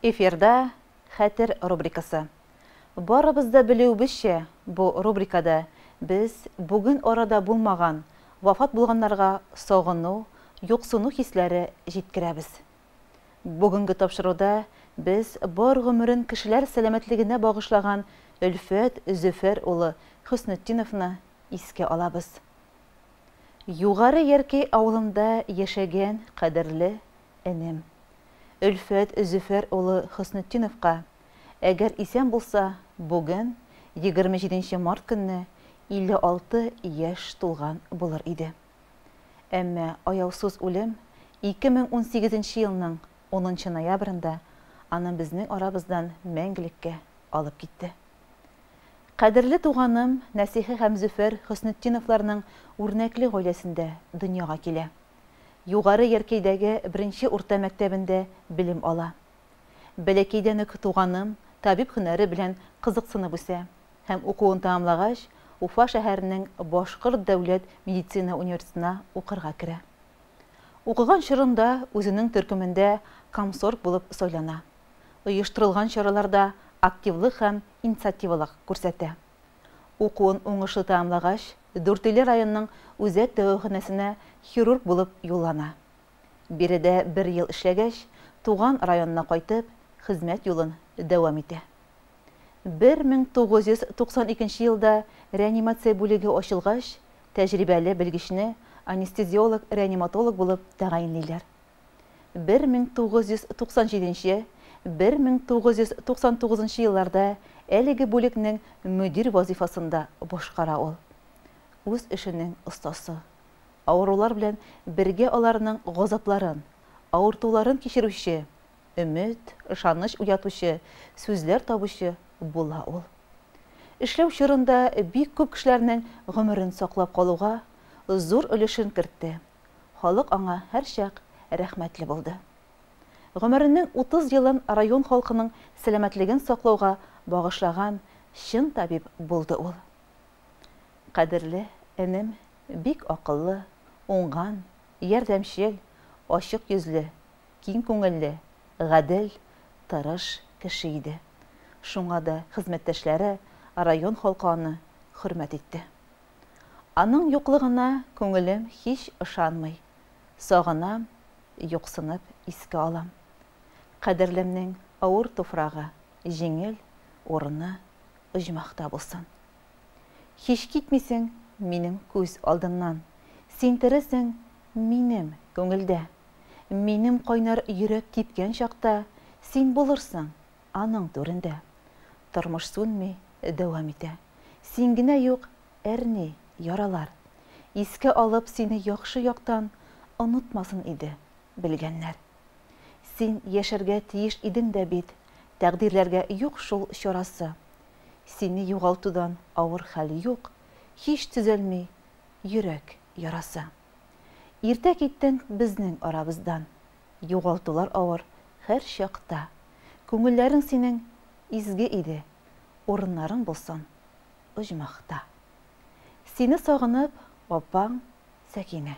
Эфирда Хәтер рубрикасы. Барыбыз да белүебезчә, бу рубрикада без бүген арада булмаган, вафат булганнарга сагыну, юксыну хисләре җиткерәбез. Бүгенге тапшыруда без бар гомерен кешеләр сәламәтлегенә багышлаган Өлфәт Зөфәр улы Хөснетдиновны искә алабыз. Югары Яркәй авылында яшәгән кадерле энем. Өлфәт Зөфәр улы Хөснетдиновка, әгәр исән булса, бүген, 27 нче март көнне 56 яшь тулган булыр иде. Әмма аяусыз үлем 2018 нче елның унынчы ноябрендә аны безнең арабыздан мәңгелеккә алып китте. Кадерле туганым Нәсихә һәм Зөфәр Хөснетдиновларның үрнәкле гаиләсендә дөньяга килә. Югары Яркәйдәге беренче урта мәктәбендә белем ала. Бәләкәйдән үк туганым табиб һөнәре белән кызыксынып үсә һәм укуын тәмамлагач, Уфа шәһәренең Башкорт дәүләт медицина университетына укырга керә. Укыган чорында үзенең төркемендә комсорг булып сайлана. Оештырылган чараларда активлык һәм инициативалык күрсәтә. Укуын уңышлы тәмамлагач, Дүртөйле районының үзәк дәваханәсенә хирург булып юллана. Биредә бер ел эшләгәч, туган районына кайтып, хезмәт юлын дәвам итә. 1992 елда реанимация бүлеге ачылгач, тәҗрибәле белгечне анестезиолог-реаниматолог булып тәгаенлиләр. 1997, 1999 елларда әлеге бүлекнең мөдир вазыйфасын да башкара ул. Үз эшенең остасы. Авырулар белән бергә аларның газапларын, авыртуларын кичерүче, өмет, ышаныч уятучы сүзләр табучы була ул. Эшләү чорында бик күп кешеләрнең гомерен саклап калуга зур өлешен кертте. Халык аңа һәрчак рәхмәтле булды. Гомеренең 30 елын район халкының сәламәтлеген саклауга багышлаган чын табиб булды ул. Кадерле энем бик акыллы, уңган, ярдәмчел, ачык йөзле, киң күңелле, гадел, тырыш кеше иде. Шуңа да хезмәттәшләре, район халкы аны хөрмәт итте. Аның юклыгына күңелем һич ышанмый. Сагынам, юксынып искә алам. Кадерлемнең авыр туфрагы җиңел, урыны оҗмахта булсын. Һич китмисең минем күз алдыннан, Син тересең минем күңелдә. Минем кайнар йөрәк типкән чакта Син булырсың аның түрендә. Тормыш сүнми, дәвам итә. Син генә юк, әрни яралар. Искә алып сине яхшы яктан Онытмасын иде белгәннәр. Син яшәргә тиеш идең дә бит, Тәкъдирләргә юк шул чарасы. Сине югалтудан авыр хәл юк, Һич төзәлми йөрәк ярасы. Иртә киттең безнең арабыздан, Югалтулар авыр һәр чакта. Күңелләрең синең изге иде, Урыннарың булсын оҗмахта. Сине сагынып, апаң Сәкинә.